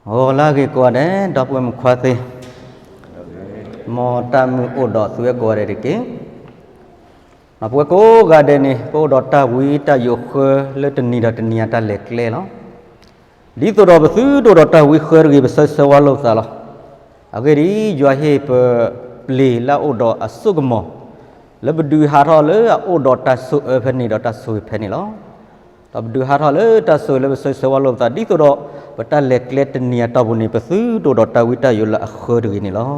ဂီၤလၢအဂ့ၤကိးဂၤဒဲး ဒီပုၢ်ဝဲၢ်မုၣ်ခွါသ့ၣ်, မ်တၢ်မုာ်အိၣ်ဒီးသုဝဲကိးဂၤဒဲးတက့ၢ်. ပဝဲကိးဂၤဒဲးန့ၣ် ပအိၣ်ဒီးတၢ်ဝံတၢ်ယိးဃၢလၢတနံၤဒီးတနံၤအတၢ်လဲၤကျဲလီၤ. ဒ်သိးဒီးပသုတအိၣ်ဒီးတၢ်ဝံဃၢတဂ့ၤ ပဆၢဂ့ၤဆၢဝါလိာ်ပသးလီၤ. အဂ့ၢ်ဒ်အံၤ, ယွၤဟ့ၣ်ပျ့ၤလၢအအိၣ်ဒီးအစိကမီၤ လၢပဒုးဟးထီၣ်လၢအအိၣ်ဒီးတၢ်ဆိၣ်အၢဖဲန့ၣ်ဒီးတၢ်ဆိၣ်ဂ့ၤဖဲန့ၣ်လီၤ. ဒီးပဒုးဟးထီၣ်လၢတၢ်ဆိၣ်ဂ့ၤလၢပဆၢဂ့ၤဆၢဝါလိာ်ပသး ဒ်သိးဒီး ပတၢ်လဲၤကျဲတနံၤအတီၢ်ပူၤန့ၣ် ပသုတအိၣ်ဒီးတၢ်ဝံတၢ်ယိးလၢအဃၢတဂ့ၤန့ၣ်လီၤ.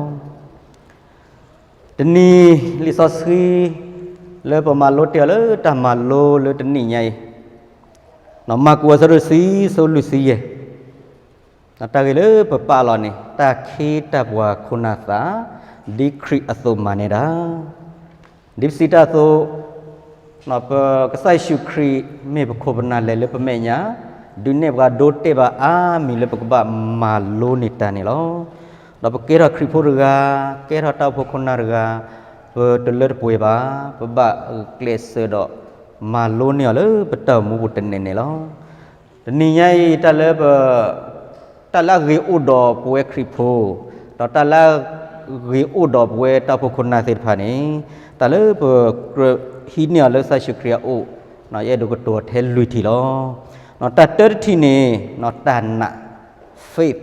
တနံၤလံာ်စီဆှံ လၢပမၤလိတ့ၢ်အီၤလၢတၢ်မၤလိလၢတနံၤညါအံၤ, မၢ်ကူးအဆၢဒိၣ်တဆံ အဆၢဖိလွံၢ်ဆံယဲၢ်, တၢ်ဂ့ၢ်လၢပပာ်လီၤန့ၣ် တၢ်ခ့တၢ်ပှၤခိၣ်နၢ်သး ဒ်ခရံာ်အသိးမၤနၢၤတၢ် ဒ်ပစံးတၢ်အသိး, ပကစၢ်ယ့ၣ်ၡူးခရံာ်မ့ၢ်ပခိၣ်ပနၢ်လဲၤလၢပမဲာ်ညါ, ဒုးနဲၣ်ပှၤဒိတဲာ်ဘၣ်အါမံၤလၢပကဘၣ်မၤလိန့ၢ်တၢ်န့ၣ်လီၤ. ဒီးပကဲထီၣ်ခရံာ်ဖိတဂၤ, ကဲထီၣ်တၢ်အိၣ်ဖှိၣ်ခိၣ်နၢ်တဂၤ, ပတလၢတပှဲၤဘၣ်, ပဘၣ်ကျဲးစၢးဒီးမၤလိန့ၢ်အီၤလၢပတၢ်အိၣ်မူပူၤတန့ၢ်န့ၣ်လီၤ. တနံၤညါအံၤ တၢ်လၢပ တၢ်လၢအဂ့ၤအိၣ်ဒီးပဝဲခရံာ်ဖိ, ဒီးတၢ်လၢအဂ့ၤအိၣ်ဒီးပဝဲတၢ်အိၣ်ဖှိၣ်ခိၣ်နၢ်သ့ၣ်တဖၣ်န့ၣ်, တၢ်လၢပကြၢးဟံးန့ၢ်အီၤလၢကစၢ်ယ့ၣ်ၡူးခရံာ်အအိၣ်, ယအဲၣ်ဒိးကတိၤထဲလွံၢ်ထံၣ်လီၤ. တၢ်တၢတထံၣ်န့ၣ်, တၢ်နာ် faith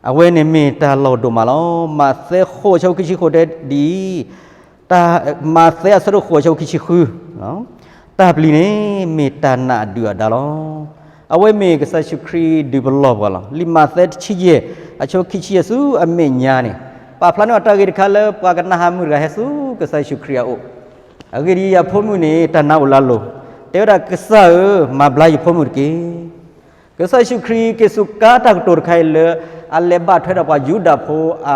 အဝဲန့ၣ်မ့ၢ်တၢ်လီၢ်ဒိၣ်မးလီၤ. မးသဲဃိးဆၢဖိခံဆံဃိးတဲဒ်အံၤ, မးသဲအဆၢဒိၣ်ဃိးဆၢဖိခံဆံဃု, တၢ်ပျံၤန့ၣ်မ့ၢ်တၢ်နာ်အဒုၣ်အဒါလီၤ. အဝဲမ့ၢ်ကစၢ်ယ့ၣ်ၡူးခရံာ်ဒုးပလီၢ်ပှၤလီၤ. လံာ်မးသဲတဆံယဲၢ် အဆၢဖိခံဆံယဲၢ်ဆူအမဲာ်ညါန့ၣ်, ပာ်ဖျါန့ၢ်အတၢ်ဂ့ၢ်တခါလၢပှၤကနၣ်ဟးမုၢ်တဂၤဟဲဆူကစၢ်ယ့ၣ်ၡူးခရံာ်အအိၣ်, အဂ့ၢ်ဒ်အံၤ, အဖိမုၣ်န့ၣ် တၢ်နာ်အိၣ်လၢအလိၤ, တဲဝဲဒၣ်ကစၢ်ဧၢ, မၤဘျါယဖိမုၣ်တက့ၢ်. ကစၢ်ယ့ၣ်ၡူးခရံာ်က့ၤစူးကါတၢ်ကတိၤတခါအံၤလၢ အလဲၤဘၣ်ထွဲဒီးပှၤယူဒၤဖိအ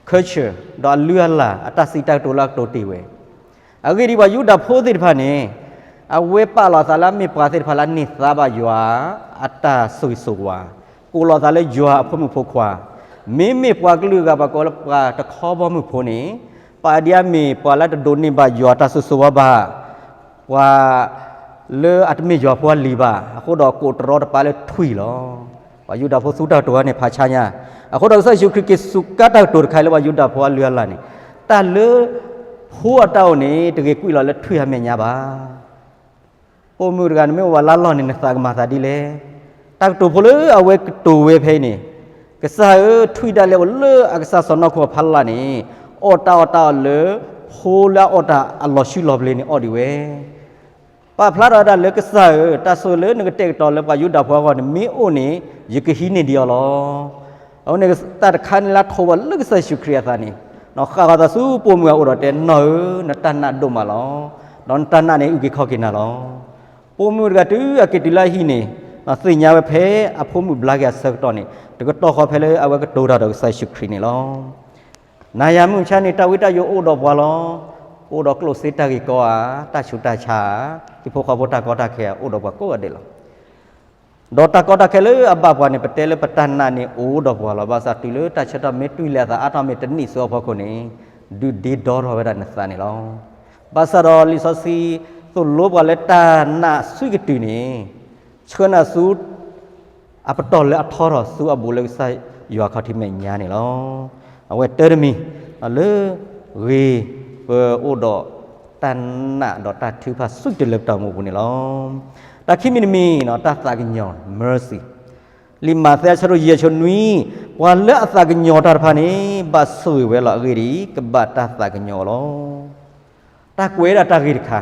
culture ဒီးအလုၢ်အလၢ်အတၢ်စံးတၢ်ကတိၤလၢအကတိၤတ့ၢ်ဝဲ. အဂ့ၢ်ဒ်အံၤပှၤယူဒၤဖိသ့ၣ်တဖၣ်န့ၣ်, အဝဲပာ်လီၤအသးလၢအမ့ၢ်ပှၤသ့ၣ်တဖၣ်လၢအန့ၢ်သါဘၣ်ယွၤအတၢ်ဆိၣ်ဂ့ၤဆိၣ်ဝါ, ကိးလီၤအသးလၢယွၤအဖိမုၣ်ဖိခွါ, မ့မ့ၢ်ပှၤကလုာ်အဂၤပှၤကိးလၢပှၤတခီဘီမုၢ်ဖိန့ၣ်, ပာ်ဒ်အမ့ၢ်ပှၤလၢတဒိးန့ၢ်ဘၣ်ယွၤတၢ်ဆိၣ်ဂ့ၤဆိၣ်ဝါဘၣ် ပှၤလၢအတမ့ၢ်ယွၤဖိအလံၤဘၣ်, အဃိဒီးကိးတရီတပါလၢထွံၣ်လီၤ. ပှၤယူဒၤဖိသူတၢ်ကတိၤဝဲန့ၣ်ဖးဆါညါ, အဃိဒီးကစၢ်ယ့ၣ်ၡူးခရံာ်က့ၤစူးကါတၢ်ကတိၤတခါအံၤလၢပှၤယူဒၤဖိအလုၢ်အလၢ်န့ၣ်, တၢ်လၢဖိအတၢ်အိၣ်န့ၣ် တဂ့ၤကွံာ်လီၤလၢထွံၣ်အမဲာ်ညါဘၣ်. ပိာ်မုၣ်တဂၤ နမ့ၢ်အိၣ်ဝဲလၢလီၢ်န့ၣ် နသးကမၤသးဒ်လဲၣ်. တၢ်ကတိၤဖိလၢအဝဲကတိၤဝဲဖဲအံၤန့ၣ်, ကစၢ်ဧၢ, ထွံၣ်ဒၣ်လဲာ်အိၣ်လၢအကစၢ်စီၢ်နီၤခိၣ်အဖီလာ်န့ၣ်, အီၣ်တၢ်အီၣ်တၢ်အီၣ်လၢ ဖိလၢအအီၣ်တၢ်အလီၤဆူလီၤဘျ့န့ၣ်အီၣ်ဒံးဝဲ ပာ်ဖျါထီၣ်ဝဲဒၣ်လၢကစၢ်ဧၢ, တၢ်ဆိၣ်ဂ့ၤလၢနကတဲာ်ကတီၤလၢပှၤယူဒၤဖိအဂီၢ်န့ၣ် မ့ၢ်အိၣ်န့ၣ် ယကဟံးန့ၢ်ဒံးအီၤလီၤ. အဝဲန့ၣ်တၢ်တခါန့ၣ်လၢအထိးဝဲလၢကစၢ်ယ့ၣ်ၡူးခရံာ်အသးန့ၣ်, ဃၣ်ဃီၤသးဆူပိာ်မုၣ်အအိၣ်ဒီးတဲ, နီၢ်ဧၢ, နတၢ်နာ်ဒိၣ်မးလီၤ. ဒီးနတၢ်နာ်န့ၣ် အုၣ်က့ၤခီၣ်က့ၤနၤလီၤ. ပိာ်မုၣ်တဂၤတုၤအက့ၤတုၤလၢအဟံၣ်န့ၣ်, သ့ၣ်ညါဝဲဖဲအဖိမုၣ်ဘျါက့ၤအဆၢကတီၢ်န့ၣ်, တကတီၢ်ဃီဖဲလၢအဝဲကတိၤတၢ်ဒီးကစၢ်ယ့ၣ်ၡူးခရံာ်န့ၣ်လီၤ. နၤယၤမုၢ်မဆါန့ၣ် တၢ်ဝံတၢ်ယိးအိၣ်ဒီးပှၤလီၤ. အိၣ်ဒီးကျိၣ်စ့တၢ်ဂ့ၢ်ကီဧါ, တၢ်ဆူးတၢ်ဆါဧါ, ဟံၣ်ဖိဃီဖိတၢ်ကီတၢ်ခဲအိၣ်ဒီးပှၤကိးဂၤဒဲးလီၤ. ဒီးတၢ်ကီတၢ်ခဲလၢအဘၣ်ပှၤန့ၣ် ပတဲလၢပတၢ်နာ်န့ၣ်အိၣ်ဒီးပှၤလီၤ. ဘၣ်ဆၣ်တုၤလၢတၢ်ဆၢကတီၢ်မ့ၢ်တွံၢ်လၢအသးအါထီၣ်မ့ၢ်တနံၣ်ဆူအဖီခိၣ်န့ၣ်, ဒုးဒ့ဒီထီၣ်ဝဲဒၣ်နသးန့ၣ်လီၤ. ဘၣ်ဆၣ်ဒီးလံာ်စီဆှံသိၣ်လိပှၤလၢတၢ်နာ်ဆူကတုၤန့ၣ်, ဆှၢနၤဆူ အပတီၢ်လၢအထီထီၣ်ဆူအဘူးလၢကစၢ်ယွၤခီၣ်ထံးမဲာ်ညါန့ၣ်လီၤ. အဝဲတၢ်တမံၤ, လၢဂ့ၤပအိၣ်ဒီးတၢ်နာ်ဒီးတၢ်ထုကဖၣ်ဆူကတုၤလၢပတၢ်အိၣ်မူအပူၤန့ၣ်လီၤ. တၢ်ခံမံၤတမံၤ, တၢ်သးကညီၤ mercy. လံာ်မးသဲအဆၢဒိၣ်ယဲၢ်ဆၢနွံ, ပှၤလၢအသးကညီၤတၢ်တဖၣ်န့ၣ် ဘၣ်ဆိၣ်ဂ့ၤဝဲလီၤ. အဂ့ၢ်ဒ်အံၤ, ကဘၣ်တၢ်သးကညီၤအီၤလီၤ. တၢ်ကွဲးဒၣ်တၢ်ဂ့ၢ်တခါ,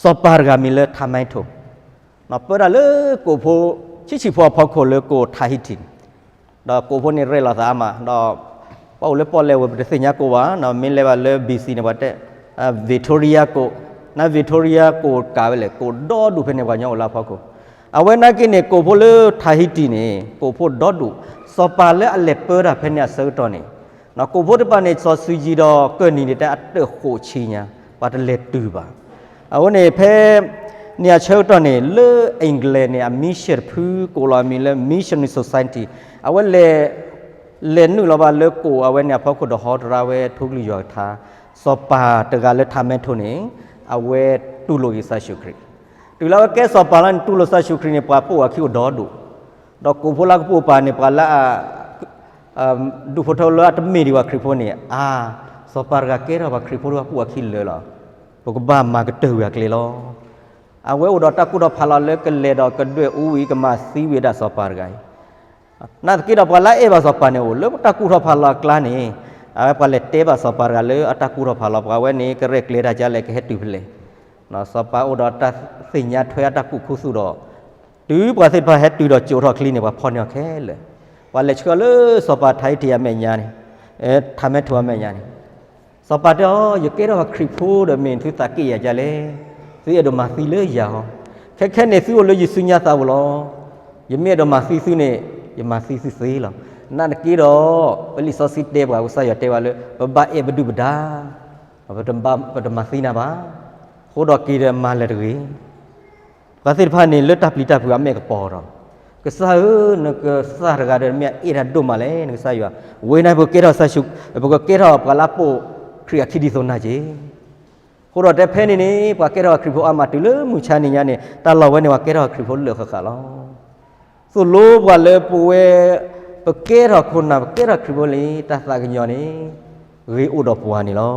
စီၤပၤတဂၤမံၤလၢ Tahito, ပၢတၢ်လၢကိးဖိဆံးဆံးဖိအဖီခိၣ်လၢကိး Tahiti, ဒီးကိးဖိန့ၣ်ရဲၣ်လီၤသးအါမး, ဒီးပှၤအိၣ်လၢပီၣ်လဲၣ်ဝဲပတသ့ၣ်ညါကိးဘၣ်, မ့ၢ်လဲၤဘၣ်လၢ B C န့ၣ် ပှၤတဲ Victoria ကိး, န Victoria ကိးကးဝဲလဲၣ်, ကိးဒီဒူၣ်ဖဲန့ၣ် ပှၤကညီအိၣ်လၢအဖီခိၣ်. အဝဲနာ်က့န့ၣ် ကိးဖိလၢ Tahiti န့ၣ် ကိးဖိဒီဒူၣ်, စီၤပၤလၢအလဲၤပၢတၢ်ဖဲန့ၣ်အဆၢကတီၢ်န့ၣ်, ကိးဖိတဖၣ်န့ၣ် စီၤစုၤယံၤဒီးကၢၢ်နံၤန့ၣ် တဲအတၢၣ်ဃိးဆံညါ, ပှၤတလဲၤတုၤဘၣ်. အဃိန့ၣ် ဖဲန့ၣ်အဆၢကတီၢ်န့ၣ် လၢ England န့ၣ် အ mission တဖု ကိးလီၤအမံၤလၢ Missionary Society, အဝဲလဲၤ လဲၤနုာ်လီၤဘၣ်လၢကိးအဝဲန့ၣ်အဖီခိၣ်ဒီးဟီတရါဝဲထိၣ်ကလုၢ်ယွၤကထါ, စီၤပၤတဂၤလၢ Tahito န့ၣ် အဝဲတူၢ်လိာ်က့ၤကစၢ်ယ့ၣ်ၡူးခရံာ်. တုၤလၢအဝဲကဲစီၤပၤလီၤန့ၣ် တူၢ်လိာ်ကစၢ်ယ့ၣ်ၡူးခရံာ်န့ၣ် ပှၤပိာ်အခံအိၣ်ဒီဒူၣ်, ဒီးကိးဖိလၢကပိာ်ပၤန့ၣ် ပှၤလၢ ဒူၣ်ဖိထၢဖိလၢအတမ့ၢ်ဒံးပှၤခရံာ်ဖိန့ၣ် အါ, စီၤပၤတဂၤကဲထီၣ်ပှၤခရံာ်ဖိတဂၤပိာ်အခံလၢာ်လီၤ. ပကဘၣ်မၤကတၢၢ်ဝံၤအကျဲလီၤ. အဝဲအိၣ်ဒီးတၢ်ကူၣ်ထီၣ်ဖးလီၤလၢကလဲၤဒီးကဒွဲၣ်အူဝံၤ ကမၤသံဝံၤဒၣ်စီၤပၤတဂၤအံၤ နာ်သက့ဒီးပှၤလၢအအဲၣ်ဘၣ်စီၤပၤန့ၣ် အိၣ်လၢတၢ်ကူၣ်ထီၣ်ဖးလီၤအကျါန့ၣ် အဝဲပှၤလဲၤတဲဘၣ်စီၤပၤတဂၤလၢအတၢ်ကူၣ်ထီၣ်ဖးလီၤ ပှၤဝဲန့ၣ် ကရဲၣ်ကျဲၤတၢ်ကလဲၣ် ကဟဲတုၤဖဲလဲၣ်. စီၤပၤအိၣ်ဒီးတၢ်သ့ၣ်ညါထွဲအတၢ်ကူၣ်ခူသူၣ်ဒီး တုၤပှၤသ့ၣ်တဖၣ်ဟဲတုၤဒီးကၠိးထီၣ်ချံန့ၣ် ပှၤဖီၣ်န့ၢ်အီၤခဲလၢာ်. ပှၤလဲၤဆှၢလၢစီၤပၤထါအံးတ့ၢ်အမဲာ်ညါန့ၣ်, ထါမဲထိးအမဲာ်ညါန့ၣ်, စီၤပၤတဲအီၤ ယကဲထီၣ်ပှၤခရံာ်ဖိဒီးမ့ၢ်သုသးက့ၣ်ယၤဒ်လဲၣ်. သုအဲၣ်ဒိးမၤသံလၢယၤဟီ, ခဲခဲန့ၣ်သုအိၣ်လၢယစုညါသးပူၤလီၤ. ယမ့ၢ်အဲၣ်ဒိးမၤသံသုန့ၣ် ယမၤသံသုသ့လီၤ. နာ်သက့ဒီး ပလံာ်စီဆှံတဲပှၤကစၢ်ယွၤတဲဝဲလၢ ပဘၣ်အဲၣ်ပဒုၣ်ပဒါ, ပတမၤသံနၤဘၣ်. အဃိဒီးက့ၤဒီးမၤလၢာ်တဂ့ၤ. ပှၤသ့ၣ်တဖၣ်န့ၣ် လၢတၢ်ပျံၤတၢ်ဖုးအမဲာ်ကပီၤဒီး, ကစၢ်ဧၢ, နကစၢ်တဂၤဒီးမ့ၢ်အအဲၣ်တၢ်ဒိၣ်မးလဲၣ် နကစၢ်ယွၤ, ဝဲန့ၣ်ပကကဲထီၣ်, ပကကဲထီၣ်ပှၤလၢပိာ်ခရံာ်အခံဒ်သိးနၤက့ၤ. အဃိဒီးတဲဖဲန့ၣ်န့ၣ် ပှၤကဲထီၣ်ခရံာ်ဖိအါမးတုၤလၢမုၢ်ဆါနံၤညါန့ၣ် တၢ်လီၢ်ဝဲန့ၣ် ပှၤကဲထီၣ်ခရံာ်ဖိလၢာ်ဃၣ်ဃၣ်လီၤ. သိၣ်လိပှၤလၢပဝဲ ပကဲထီၣ်ခိၣ်နၢ် ပကဲထီၣ်ခရံာ်ဖိလံ တၢ်သးကညီၤန့ၣ် ဂ့ၤအိၣ်ဒီးပှၤန့ၣ်လီၤ.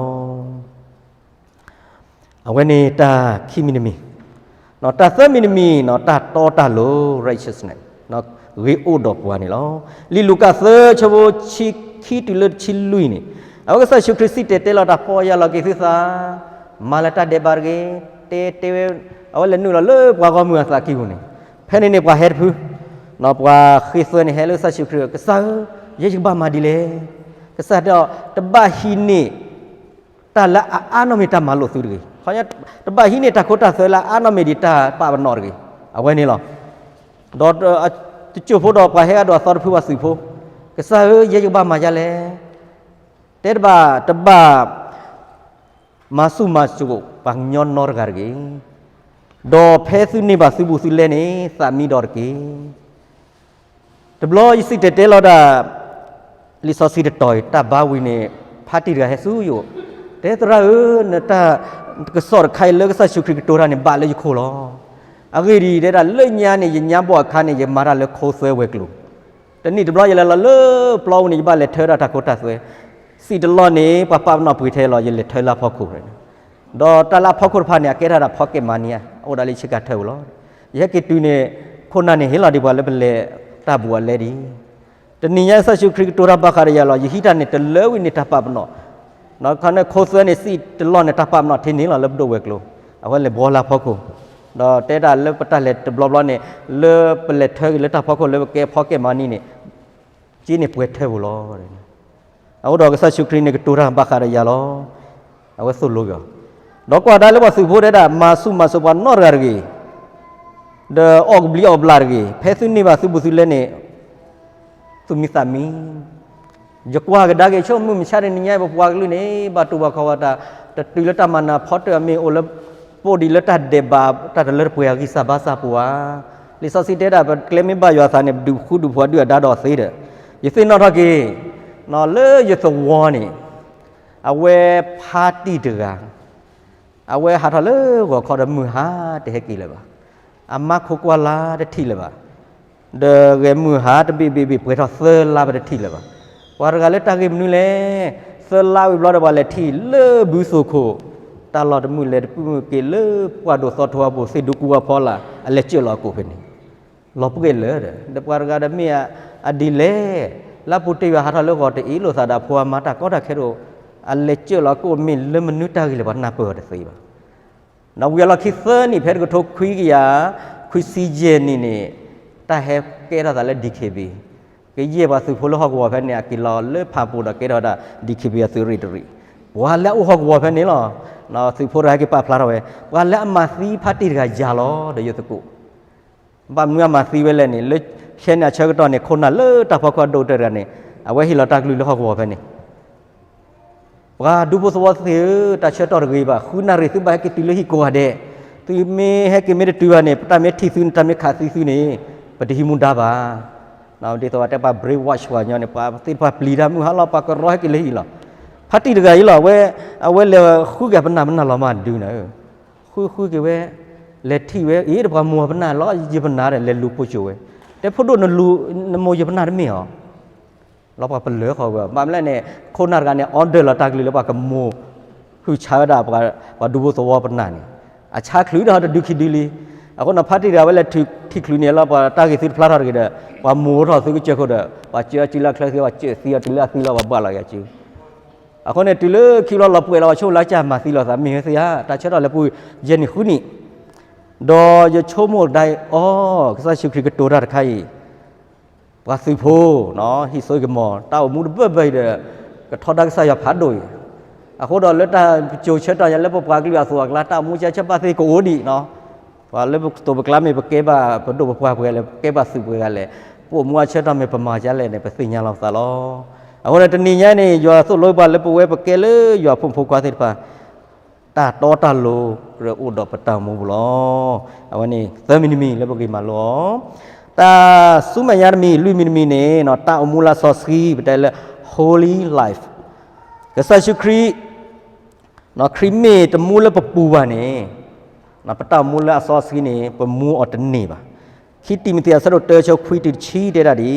အဝဲန့ၣ်တၢ်ခံမံၤတမံၤ, တၢ်သၢမံၤတမံၤ တၢ်တီတၢ်လိၤ righteousness ဂ့ၤအိၣ်ဒီးပှၤန့ၣ်လီၤ. လံာ်လူၤကၣ်သၢဆၢဖိဆံခံတုၤလၢတဆံလွံၢ်န့ၣ်, အဝဲကစၢ်ယ့ၣ်ၡူးခရံာ်စံၣ်တဲၤတဲလီၤတၢ် ပီၢ်ယၢ်လီၤက့ၤသုသး, မၤလၢတၢ်ဒဲးဘးတဂ့ၤ, တဲတဲဝဲ, အဝဲလဲၤနုာ်လီၤလၢပှၤဂီၢ်မုၢ်အသးကံၢ်ပူၤန့ၣ်, ဖဲန့ၣ်န့ၣ်ပှၤဟဲတဖု, ပှၤဃ့သွဲန့ၣ်ဟဲလၢကစၢ်ယ့ၣ်ၡူးခရံာ် ကစၢ်ဧၢ, ယဲယကဘၣ်မၤဒ်လဲၣ်. ကစၢ်တဲအီၤ တဘၣ်ဟံးန့ၢ် တၢ်လၢအအါနီၢ်မ့ၢ်တၢ်မၤလိာ်သုတဂ့ၤ, တဘၣ်ဟံးန့ၢ်တၢ်ခိတၢ်သွဲလၢအအါနီၢ်မ့ၢ်ဒံးတၢ်ပာ်ပနီၣ်တဂ့ၤ, အဝဲန့ၣ်လီၤ. ဒီးတစိၢ်ဖိဒီးပှၤဟဲအဒိးအသီတဖုပှၤသုးဖိ, ကစၢ်ဧၢ, ယဲယကဘၣ်မၤဒ်လဲၣ်. တဲတဘၣ်, တဘၣ် မၤဆူၣ်မၤစိး ပှၤကညီနီတဂၤတဂ့ၤ. ဒီးဖဲသုန့ၢ်ဘၣ်သုဘူးသုလဲန့ၣ် သးမံဒီးတက့ၢ်. တဘျီယစံၣ်တဲၤတဲလီၤဒၣ် လံာ်စီဆှံတတီၤအံၤ တၢ်ဘါဝံၤန့ၣ် ဖါတံၢ်တဂၤဟဲဆူယအိၣ်, တဲသရၣ်ဧၢ, နတၢ်ကစီၣ်တခါအံၤလၢကစၢ်ယ့ၣ်ၡူးခရံာ်ကတိၤတၢ်န့ၣ် ဘၣ်လၢယခိၣ်လီၤ. အဂ့ၢ်ဒ်အံၤ, တဲဒၣ်လၢညါန့ၣ် ယညါဘီၣ်အခါန့ၣ် ယမၤတၢ်လၢခိသွဲဝဲၤကျိၤ, တနံၣ်တဘျီယလဲၤလီၤလၢပျီပူၤန့ၣ် ယဘၣ်လဲၤထၢဒၣ်တၢ်ခိတၢ်သွဲ, စံၣ်တလီၢ်န့ၣ် ပှၤပာ်ပနီၣ်ပှ့ၤထဲလီၤ ယလဲၤထၢလၢအဖီခိၣ်န့ၣ်, ဒီးတၢ်လၢအဖီခိၣ်တဖၣ်န့ၣ် အကဲထီၣ်ဒၣ် pocket money အအိၣ်ဒၣ်လၢဆ့ကၤထၢပူၤလီၤ. ယဟဲက့ၤတုၤန့ၣ် ခိၣ်နၢ်န့ၣ် ဟ့ၣ်လီၤဒံးပှၤလၢပလဲၤတၢ်ဘူးအလဲဒံး, တနံၤညါကစၢ်ယ့ၣ်ၡူးခရံာ်ကတိၤတၢ်ဘၣ်ဃးဒီးယၤလီၤ. ယဟံးတၢ်န့ၣ်တလၢဝံၤန့ၣ်တၢ်ပာ်ပနီၣ်, ခီန့ၣ်ခိသွဲန့ၣ် စံၣ်တလီၢ်န့ၣ် တၢ်ပာ်ပနီၣ်ထံန့ၣ်လီၤ လၢပဒိၣ်ဝဲၤကျိၤ, အဝဲလဲၤဘှီလၢအဖီခိၣ်, ဒီးတဲဒၣ်လၢပတၢ်လဲၤတဘျီဘျီန့ၣ် လၢပလဲၤထၢက့ၤလၢတၢ်ဖီခိၣ်လၢပကဲ pocket money န့ၣ် က့န့ၣ်ပှဲၤထၢပူၤလီၤ. အဃိဒီးကစၢ်ယ့ၣ်ၡူးခရံာ်န့ၣ် ကတိၤတၢ်ဘၣ်ဃးဒီးယၤလီၤ. အဝဲသိၣ်လိက့ၤအီၤ, ဒီးကွၢ်ဒၣ်လၢပှၤသုးဖိတဲဒၣ် မၤဆူၣ်မၤစိးပှၤနီတဂၤတဂ့ၤ, ဒီးအီၣ်ကဘျံးအီၣ်ဘျၣ်တဂ့ၤ, ဖဲသုန့ၢ်ဘၣ်သုဘူးသုလဲန့ၣ် သူၣ်မံသးမံ ယကွၢ်ကဒါက့ၤဆိကမိၣ်မုၢ်မဆါတနံၤညါ ပပှၤကလုာ်န့ၣ် ဘၣ်တူၢ်ဘၣ်ခီၣ်ဝဲတၢ်, တတုၤလၢတၢ်မၤနၢၤဖီတၢၣ်အမ့ၢ်အိၣ်လၢ ပိာ်ဒံးလၢတၢ်ဒဲးဘး တၢ်တလၢတပှဲၤအဂံၢ်စၢ်ဘါစၢ်ပူၤဧါ. လံာ်စီဆှံတဲဒၣ် ပကျဲမ့ၢ်ဘၣ်ယွၤအသးန့ၣ် ပဒုးဃူဒုးဖိးဒုၣ်အဒါဒီးသ့ဒီး, ယသ့ၣ်နီၣ်ထီၣ်က့ၤ လၢယသဝီန့ၣ် အဝဲဖါတံၢ်တဂၤ အဝဲဟးထီၣ်လၢဂီၤခီဒီးမုၢ်ဟါတဟဲက့ၤလၢၤဘၣ်, အမါခိးကွၢ်လါတထံၣ်လၢၤဘၣ်, ဒီးဂဲၤမုၢ်ဟါတဘ့ၣ်ဘ့ၣ်ဘ့ၣ်ပှဲၤထီၣ်သၢလါပတထံၣ်လၢၤဘၣ်. ပှၤတဂၤလၢတၢ်ဂ့ၢ်မနုၤလဲၣ်, သၢလါဝံၤဘျီဒီးပှၤလဲၤထံၣ်လၢဘုသိၣ်ခိၣ်, တၢ်လီၢ်တမုာ်လဲၤတပုၢ်မုာ်က့ၤလၢပှၢ်ဒိၣ်သီထိအပူၤ သ့ၣ်ဒူကူဝါဖီလာ် အလဲၤစၢၢ်လီၤအကိာ်ဖဲန့ၣ် လီၤပှဲၤလၢာ်ဒီး ဒီးပှၤတဂၤဒီးမ့ၢ်အဒ်လဲၣ်, လၢအပူၤတ့ၢ်ယွၤဟးထီၣ်လၢဂီၤတအ့ၣ်လိာ်သးဒီးဖိအမါတၢ်ကီတၢ်ခဲတအိၣ်, အလဲၤစၢၢ်လီၤကိာ်မ့ၢ်လၢမနုၤတၢ်ဂ့ၢ်လဲၣ် ပှၤနၢ်ပၢၢ်အီၤတသ့ဘၣ်. ဒီးဝံၤအလီၢ်ခံသၢနံၣ် ဖဲတကထိခွံကယၤခွံဆံယဲၢ်နံၣ်န့ၣ် တၢ်ဟဲကဲထီၣ်သးလၢ DKBA, ကယဲၢ်ပှၤသုးဖိလၢဟီၣ်ကဝီၤဖဲန့ၣ် အက့ၤလီၤလၢဖၣ်ပူၤဒီးကဲထီၣ်ဝဲဒၣ် DKBA အသုးရ့ၣ်တရ့ၣ်, ပှၤလၢအအိၣ်ဟီၣ်ကဝီၤဖဲန့ၣ်လီၤ. သုးဖိတဂၤဟဲက့ၤပာ်ဖျါထီၣ်ဝဲ ပှၤလၢအမၤသံဖါတံၢ်တဂၤယၤလီၤဒီးယသကိး ဘၣ်မနုၤအမၤသံဝဲလဲၣ်န့ၣ် လၢခဲန့ၣ်အဆၢကတီၢ်န့ၣ် ခိၣ်နၢ်လၢတၢ်ဖီခိၣ်အဒိၣ်ကတၢၢ်တဂၤန့ၣ် အဝဲဟ့ၣ်လီၤတၢ်ကလုၢ်လၢဟီၣ်ကဝီၤဖဲန့ၣ်, ပှၤဒူဖိသဝီသ့ၣ်ဧၢ, တၢ်ဆၢကတီၢ်တဂ့ၤဘၣ်, ဃုနၣ်ရံၣ်သုဘၣ်ဟဲက့ၤတုၤလၢဟံၣ်ကိးဂၤဒဲး, သုမ့ၢ်ဟဲက့ၤမ့ၢ်တတုၤဘၣ်န့ၣ် ပတၢ်မ့ၢ်ထံၣ်သုန့ၣ် တၢ်မ့ၢ်ခးသံသုန့ၣ် ပတဟံးမူဒါဘၣ်. ဒ်သိးပှၤတဲပှၤ brainwash ပှၤကညီန့ၣ် ပှၤသ့ၣ်တဖၣ်ပျံၤတၢ်မုၢ်ဟါလီၤ ပှၤကရီဟဲက့ၤလၢဟံၣ်လီၤ. ဖါတံၢ်တဂၤအံၤလီၤ အဝဲ, အဝဲလဲၤဃုက့ၤပနၢ် ပနၢ်လီၤမၢ်ဒုးနၤဧၢ ဃုဃုက့ၤဝဲ, လဲၤထံၣ်ဝဲ အ့ၣ် တပှၤမိၢ်ပနၢ်လီၤ ယပနၢ်ဒီး လဲၤလူၤပိာ်ကၠိဝဲ, တဲဖိဒိၣ်နလူၤ နမိၢ်ယပနၢ်တမ့ၢ်အီၤ, လီၤပှၤပလၢၤဃီဝဲအီၤ ဘၣ်မနုၤလဲၣ်န့ၣ် ခိၣ်နၢ်တဂၤန့ၣ် order လီၤတၢ်ကလုၢ်လၢပှၤကမိၢ် ဟုၣ်ဆါဝဲဒၣ် ပှၤဒူဖိသဝီပနၢ်န့ၣ် အဆါချုးဒီးတဒုခံဒုလံ. အဃိန့ၣ် ဖါတံၢ်တဂၤဝဲလဲၤထံၣ်ချုးန့ၣ်လီၤ ပှၤတၢ်ဂ့ၢ်သုတဖျါထီၣ်တဂ့ၤဒီး ပှၤမိၢ်ထီၣ်သုကစၢၢ်ခိၣ်ဒီး ပှၤစၢအစုလၢအချၢသ့ ပှၤစၢသံအီၤတုၤလၢအသံလီၤ ပှၤဘၣ်လီၤက့ၤအစု. အဃိန့ၣ် တုၤလၢခံဘျီလီၤပှဲၤလီၤ ပှၤဆိလၢကၢ်မၤသံလိာ်သး မ့ၢ်ဝဲသ့ဧါ တၢ်ဆၢထီၣ်လၢပူၤယဲၢ်နံၣ်ဃုနံၣ်, ဒီးယဆိကမိၣ်ဒၣ်အီၤ ကစၢ်ယ့ၣ်ၡူးခရံာ်ကတိၤတၢ်တခါအံၤ ပှၤသုးဖိ ဟံၣ်စိကမီၤ တၢ်အိၣ်မူတဘၢဘၢအံၤဒီး ကထီဒါကစၢ်ယွၤဖးဒိၣ်အံၤ, အဃိဒီးလၢတၢ်ပစိၤဆၢကတီၢ်ညါလၢပပှၤကလုာ်အသိးအကျါ တၢ်အိၣ်မူဆၢဆၢပာ်သ့ကအိၣ်ဒံးနီၤ, ပှၤလၢပသိးပကျါမ့ၢ်ပကဲဘၣ်ပဒိၣ်ပပှၢ်ပှဲၤဂၤလဲၣ် ပကဲဘၣ်သုးပှဲၤဂၤလဲၣ်, ပအိၣ်မူအဆၢကတီၢ်မ့ၢ်ပမၤဒ်လဲၣ်န့ၣ် ပသ့ၣ်ညါလီၤပသးလီၤ. အဃိန့ၣ်တနံၤညါန့ၣ် ယွၤသိၣ်လိပှၤလၢပဝဲပကဲလၢယွၤဖိမုၣ်ဖိခွါသ့ၣ်တဖၣ် တၢ်တီတၢ်လိၤကြၢးအိၣ်ဒီးပတၢ်အိၣ်မူပူၤလီၤ. အဝဲန့ၣ်သၢမံၤတမံၤလၢပဂ့ၢ်မၤလိအီၤ, တၢ်ဆူမဲာ်ညါတမံၤ လွံၢ်မံၤတမံၤန့ၣ် တၢ်အိၣ်မူလၢအစီဆှံ ပတဲလၢ holy life ကစၢ်ယ့ၣ်ၡူးခရံာ် ခရံာ်မ့ၢ်တမူလၢပပူၤဘၣ်န့ၣ် ပတၢ်အိၣ်မူလၢအစီဆှံန့ၣ် ပမူအီၤတန့ၢ်ဘၣ်. ခံတံၤမသ့းအဆၢဒိၣ်တၢ ဆၢခွံတုၤတဆံတဲဒၣ်ဒ်အံၤ,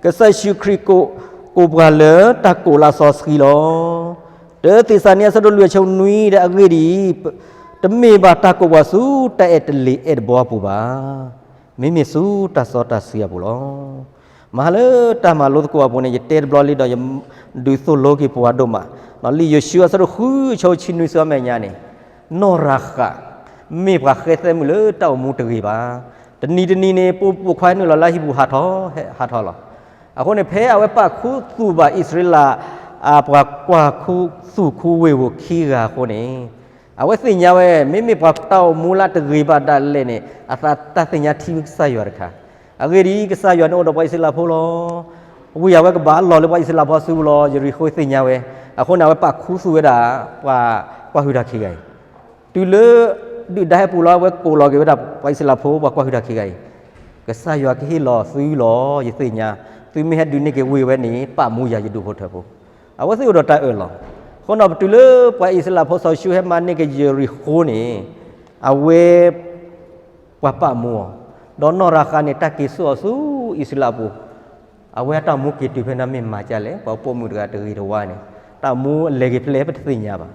ကစၢ်ယ့ၣ်ၡူးခရံာ်ကိးပှၤလၢတၢ်ကိးလၢအစီဆှံလီၤ. တၢသ့းစၤလနံ အဆၢဒိၣ်လွံၢ် အဆၢနွံဒီး အဂ့ၢ်ဒ်အံၤ, တမ့ၢ်ဘၣ်တၢ်ကိးပှၤဆူတၢ်အဲၣ်တလ့ၤအဲၣ်တဘီအပူၤဘၣ်. မ့မ့ၢ်ဆူတၢ်စီတၢ်ဆှံအပူၤလီၤ. မဟါလၢတၢ်မၤလိသကိးအပူၤန့ၣ် ယတဲတဘျီလံဒီးယဒုးသိၣ်လိက့ၤပှၤဒိၣ်မး, လံာ်ယိၤၡူအဆၢဒိၣ်ဃု အဆၢဆံနွံဆူအမဲာ်ညါန့ၣ်, နီၢ်ရၤဃး မ့ၢ်ပှၤဃဲသဲမုၣ်လၢတၢ်အိၣ်မူတဂ့ၤဘၣ်. တနံၤတနံၤန့ၣ် ပိာ်ပိာ်ခွါနုာ်လီၤလၢဟံၣ်ပူၤဟးထီၣ် ဟးထီၣ်လီၤ. အဃိန့ၣ် ဖဲအဝဲပာ်ခူသူၣ်ဘၣ်အံၣ်စရ့လး ပှၤကွၢ်ခူသူၣ်ခူဝ့ၢ်ဧိၤခံဂၤအဃိန့ၣ်, အဝဲသ့ၣ်ညါဝဲ မ့မ့ၢ်ပှၤတၢ်အိၣ်မူလၢတဂ့ၤဘၣ်ဒၣ်လဲာ်န့ၣ် အသးတၢ်သ့ၣ်ညါထံကစၢ်ယွၤတခါ, အဂ့ၢ်ဒ်အံၤ ကစၢ်ယွၤန့ၣ်အိၣ်ဒီးပှၤအံၣ်စရ့လးဖိလီၤ. ဝံၤအဝဲကဘၣ်လီၤလၢပှၤအံၣ်စရ့လးဖိအစုပူၤလီၤ. ယရံၤဃိသ့ၣ်ညါဝဲ, အဃိန့ၣ် အဝဲပာ်ခူသူၣ်ဝဲဒၣ် ပှၤကွၢ်ဟုၣ်တၢ်ခံဂၤအံၤ, တုၤလၢဒုၣ်ဒါဟဲပူၤလီၤ အဝဲကိးလီၤက့ၤဝဲဒၣ် ပှၤအံၣ်စရ့လးဖိ ပှၤကွၢ်ဟုၣ်တၢ်ခံဂၤအံၤ, ကစၢ်ယွၤကဟ့ၣ်လီၤသုလီၤ ယသ့ၣ်ညါ, သုမ့ၢ်ဟဲဒုးန့ၢ်က့ၤဝ့ၢ်ဝဲန့ၣ် ပာ်မူယၤယဒူၣ်ဖိထၢဖိ. အဝဲသ့ၣ်အိၣ်ဒီးတၢ်အၢၣ်လီၤ. အဃိန့ၣ် ပတုၤလၢပှၤအံၣ်စရ့လးဖိစီၤယိၤၡူဟဲမၤန့ၢ်က့ၤယရံၤဃိန့ၣ်, အဝဲ ပှၤပာ်မူအီၤ, ဒီးနီၢ်ရၤဃးန့ၣ် တၢ်က့ၤဆူၣ်အီၤဆူအံၣ်စရ့လးအပူၤ, အဝဲအတၢ်အိၣ်မူက့ၤတုၤဖဲန့ၣ်မ့ၢ်မၤဒ်လဲၣ်, ပှၤပိာ်မုၣ်တဂၤတဂ့ၤတဝါန့ၣ်, တၢ်အိၣ်မူလဲၤက့ၤဖဲလဲၣ် ပတသ့ၣ်ညါဘၣ်.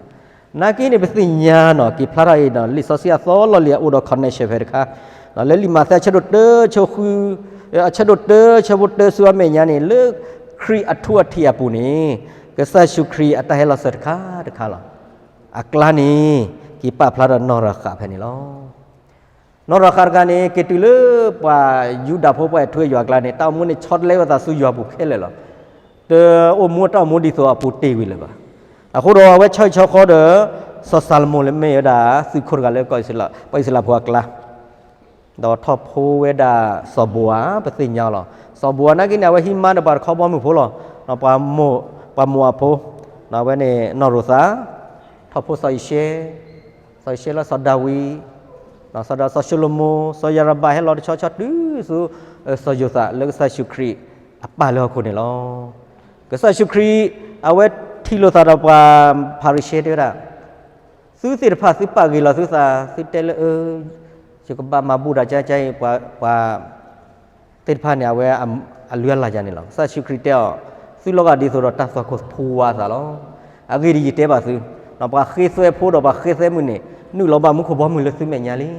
နာ်က့န့ၣ် ပသ့ၣ်ညါနီၤ က့ၤဖျါထီၣ်အံၤဒီး လံာ်စီဆှံအသီလီၢ်လံၤအအိၣ်ဒီး connection ဖဲတခါ, လၢလံာ်မးသဲအဆၢဒိၣ်တၢ ဆၢဃု, အဆၢဒိၣ်တၢ ဆၢဖိတၢဆူအမဲာ်ညါန့ၣ် လၢခရံာ်အထူအထံးအပူၤန့ၣ်, ကစၢ်ယ့ၣ်ၡူးခရံာ်အတၢ်ဟဲလီၤစၢၤတခါတခါလီၤ. အကျါန့ၣ် က့ၤပာ်ဖျါဒီးနီၢ်ရၤဃးဖဲန့ၣ်လီၤ. နီၢ်ရၤဃးတဂၤန့ၣ် က့ၤတုၤလၢပှၤယူဒၤဖိပှၤအဲၣ်ထူအဲၣ်ယွၤအကျါန့ၣ် တၢ်အိၣ်မူန့ၣ်ဆီတလဲဝဲသးဆူယွၤအပူၤခဲလၢာ်လီၤ. တအိၣ်မူတၢ်အိၣ်မူဒ်သိးအပူၤတ့ၢ်ဝံၤလၢၤဘၣ်. အဃိဒီးအဝဲဆီဟံၣ်ဆီဃီဒီး စီၤၡၤလမိၣ်လၢမ့ၢ်ဝဲဒၣ် သုးခိၣ်တဂၤလၢ ပှၤအံၣ်စရ့လးဖိအကျါ ဒီးထီၣ်ဖိဝဲဒၣ်စီၤဘိၤဧး ပသ့ၣ်ညါလီၤ. စီၤဘိၤဧးနာ်က့န့ၣ် အဝဲဟံးမါဒီးပှၤတခီဘီမုၢ်ဖိလီၤ. ပှၤ, ပှၤမိၤအၤဖိ, အဝဲန့ၣ်နီၢ်ရူၤသး, ထီၣ်ဖိစီၤအံၤၡဲ, စီၤအံၤၡဲလၢစီၤဒၤဝံး, စီၤဒၤ, စီၤၡလိၤမိၤ, စီၤယၤရဘး ဟဲလီၤတဆီဆီတုၤဆူ စီၤယိၤသးလၢကစၢ်ယ့ၣ်ၡူးခရံာ်အပၢ်လၢဟီၣ်ခိၣ်န့ၣ်လီၤ. ကစၢ်ယ့ၣ်ၡူးခရံာ် အဝဲထံၣ်လိာ်သးဒီးပှၤဖၤရံၤၡဲတဲဝဲဒၣ် သုသ့ၣ်တဖၣ်သုပာ်ဂ့ၤလီၤသုသး သုတဲလၢအၢ ယကဘၣ်မၤဘူၣ်တၢ်ကၠါကၠါအံၤ ပှၤသ့ၣ်တဖၣ်န့ၣ် အဝဲအလုၢ်အလၢ်ယၤန့ၣ်လီၤ. ကစၢ်ယ့ၣ်ၡူးခရံာ်တဲအီၤ, သုလီၤဂာ်ဒ်သိးဒီးတၢ်သွၣ်ခိၣ်ဖိဝါသးလီၤ. အဂ့ၢ်ဒ်အံၤ ယတဲဘၣ်သု, ပှၤဃ့သွဲဖိဒီးပှၤဃ့သွဲမုၣ်န့ၣ် နုာ်လီၤဘၣ်မူခိၣ်ဘီမုၢ်လၢသုမဲာ်ညါလံ.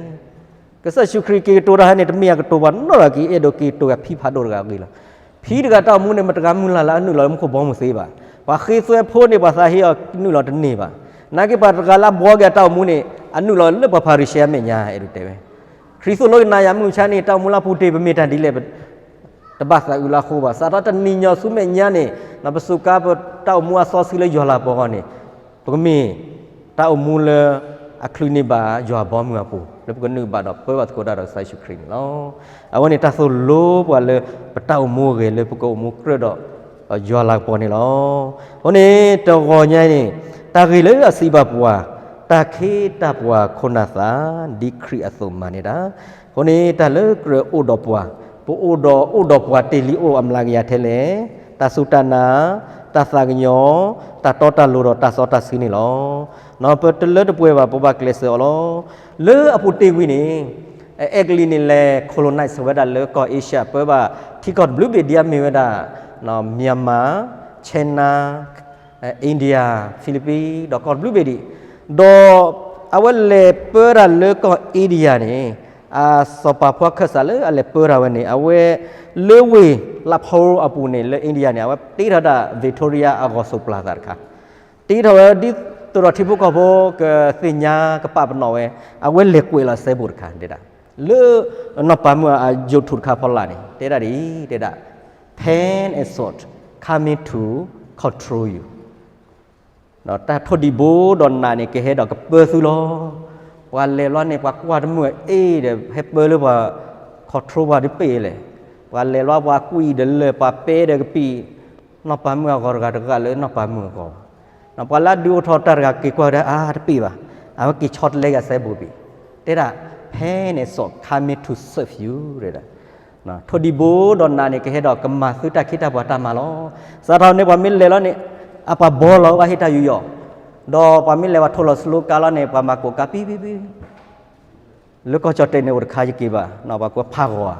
ကစၢ်ယ့ၣ်ၡူးခရံာ်က့ၤကတိၤတၢ်ဟဲန့ၣ် တမ့ၢ်အကတိၤပှၤနီတဂၤ က့ၤအဲၣ်ဒိးက့ၤကတိၤဂၤဖံဖးဒိၣ်တဂၤအဂ့ၢ်လီၤ. ဖံတဂၤတၢ်အိၣ်မူန့ၣ် မတဂၤမုၢ်လၢ်လၢအနုာ်လီၤလၢမူခိၣ်ဘီမုၢ်သ့ဘၣ်. ပှၤဃ့သွဲဖိန့ၣ် ပှၤသးဟ့အီၤနုာ်လီၤတန့ၢ်ဘၣ်. နာ်က့ပှၤတဂၤလၢအဘှီက့ၤအတၢ်အိၣ်မူန့ၣ် အနုာ်လီၤလၢပှၤဖၤရံၤၡဲအမဲာ်ညါ အဲၣ်ဒိးတဲဝဲ. ခရံာ်သိၣ်လိက့ၤနၤယၤမုၢ်မဆါန့ၣ် တၢ်အိၣ်မူလၢအပူၤတ့ၢ် ပမ့ၢ်တၢ်ဒ်လဲၣ် တဘၣ်သးအုးလၢအဃိဘၣ်. စးထီၣ်တနံၤညီၤဆူမဲာ်ညါန့ၣ် ပစူးကါပတၢ်အိၣ်မူအစီဆှံလၢယွၤလၤကပီၤအဂီၢ်န့ၣ် ပကမ့ၢ်တၢ်အိၣ်မူလၢအချုးန့ၢ်ဘၣ်ယွၤဘီမုၢ်အပူၤ လၢပကနုာ်ဘၣ်ဒီးပၢဘၣ်သကိးတၢ်ဒီးကစၢ်ယ့ၣ်ၡူးခရံာ်န့ၣ်လီၤ. အဝဲန့ၣ်တၢ်သိၣ်လိပှၤလၢပတၢ်အိၣ်မူအဂ့ၢ်လၢပကအိၣ်မူကြၢးဒီးယွၤလၤကပီၤန့ၣ်လီၤ. အဃိန့ၣ် တဂီၤညါအံၤန့ၣ် တၢ်ဂ့ၢ်လၢအစံးဘၣ်ပှၤ တၢ်ခ့တၢ်ပှၤခိၣ်နၢ်သး ဒ်ခရံာ်အသိးမၤန့ၢ်တၢ် အဃိန့ၣ် တၢ်လၢကြၢးအိၣ်ဒီးပှၤ, ပအိၣ်ဒီးအိၣ်ဒီးပှၤတ့ၢ်လံအိၣ်အမျးကယၤထဲလဲၣ်, တၢ်စူၢ်တၢ်နာ်, တၢ်သးကညီၤ, တၢ်တီတၢ်လိၤဒီးတၢ်စီတၢ်ဆှံန့ၣ်လီၤ. ပတလၢတပှဲၤဘၣ် ပဘၣ်ကျဲးစၢးအီၤလီၤ. လၢအပူၤတ့ၢ်ဝံၤန့ၣ် အဲကလံးန့ၣ်လဲၤ colonize ဝဲဒၣ်လၢကီၢ် Asia ပၢဘၣ်ထံကီၢ်တဘျုးဘ့ၣ်ဒ်အမ့ၢ်ဝဲဒၣ် Myanmar, China, India, Philippines ဒီးကီၢ်တဘျုးဘ့ၣ်ဒံး, ဒီးအဝဲလဲၤပၢတၢ်လၢကီၢ် India န့ၣ် အစီၤပၤဖှီခၢၣ်စးလၢအလဲၤပၢတၢ်ဝဲန့ၣ် အဝဲလၢဝ့ၢ် Lahore အပူၤန့ၣ် လၢ India န့ၣ် အဝဲတ့ထီၣ်ဒၣ် Victoria အဂီၤစိးပျၢ်သးတခါ, တ့ထီၣ်ဝဲဒ်သိးဒီးထံဖိကီၢ်ဖိကသ့ၣ်ညါကပာ်ပနီၣ်ဝဲ, အဝဲလဲၤကွဲးလီၤစဲဘူးတခါတဲဒၣ်, လၢနီၢ်ပၤမုၣ်အယိးထူၣ်တခါဖီလာ်န့ၣ် တဲဒၣ်ဒ် တဲဒၣ် Pain and sword coming to control you တၢ်ထိၣ်ဒံးဘိဒီးနးန့ၣ် ကဟဲဒီးကပၢသုလီၤ. ပှၤလဲၤလီၤန့ၣ် ပှၤကွၢ်တမုာ်အ့ၣ်ဒီး ဟဲပၢလၢပှၤ control ပှၤဒ်ပ့ၣ်လဲၣ်. ပှၤလဲၤလီၤ ပှၤကွံာ်ဒီးလၢၢ် ပှၤပဲဒီးကပံာ် နီၢ်ပၤမုၣ်အဂီၤတဂၤတဂၤလၢနီၢ်ပၤမုၣ်အဂီၤဘၣ်. ပှၤလၢအဒုးအိၣ်ထီၣ်တၢ်တဂၤက့ၤကွၢ်ဝဲဒၣ် အါတပ့ၣ်ဘၣ်, အဝဲက့ၤဆီတလဲက့ၤအစဲဘူးဘ့ၣ်, တဲဒၣ် pain and sword coming to serve you တဲဒၣ် ထိၣ်ဒံးဘိဒီးနးန့ၣ် ကဟဲဒီးကမၤသုတၢ်ခ့တၢ်ပှၤတၢ်မၤလီၤ. စးထီၣ်န့ၣ် ပှၤမ့ၢ်လဲၤလီၤန့ၣ် အပှၤဘီလီၤဘၣ်ဟ့ၣ်တၢ်ယူးယီၣ်, ဒီးပှၤမ့ၢ်လဲၤပှၤထိၣ်လီၤစလိကါလီၤန့ၣ် ပှၤမၤကိးကါပံပံပံ လၢကီၢ်ကၠီၣ်တဲာ်န့ၣ်အိၣ်တခါယက့ၤဘၣ်, ပှၤကွဲးဖးဂီၤဧါ,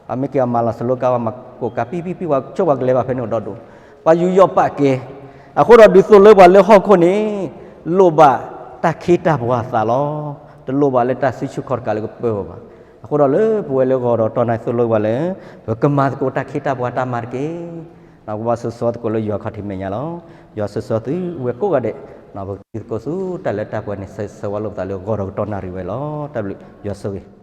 ပှၤမ့ၢ်က့ၤအမၤလီၤစလိကါ ပှၤမၤကိးကါပံပံပံ ပှၤကၠိပှၤကလဲၤဘၣ်ဖဲန့ၣ်အိၣ်ဒီဒူၣ်, ပှၤယူးယီၣ်ပာ်ကဲ, အဃိဒီးဒ်သိးလၢပှၤလၢဟီၣ်ခိၣ်န့ၣ် လိၣ်ဘၣ်တၢ်ခ့တၢ်ပှၤအသးလီၤ. တလိၣ်ဘၣ်လၢတၢ်စုဆူၣ်ခီၣ်တကးလၢကပၢအီၤဘၣ်. အဃိဒီးလၢပဝဲလၢဂီၤဒီးတီၢ်နၢ်သိၣ်လိပှၤလၢ ပကမၤသကိးတၢ်ခ့တၢ်ပှၤတၢ်မၤတက့ၢ်. ပဘၣ်ဆိၣ်ဂ့ၤဆိၣ်ဝါသကိးလၢယွၤခီၣ်ထံးမဲာ်ညါလီၤ. ယွၤဆိၣ်ဂ့ၤဆိၣ်ဝါသုဝဲကိးဂၤဒဲး, ပကသံသကိးဆူတၢ်လၢတၢ်ပှဲၤန့ၣ် ဆၢဂ့ၤဆၢဝါလိာ်ပသးလၢဂီၤဒီးကတီၢ်နၣ်ရံၣ်ဝဲလီၤ. တၢ်ဘျုးယွၤဆိၣ်ဂ့ၤ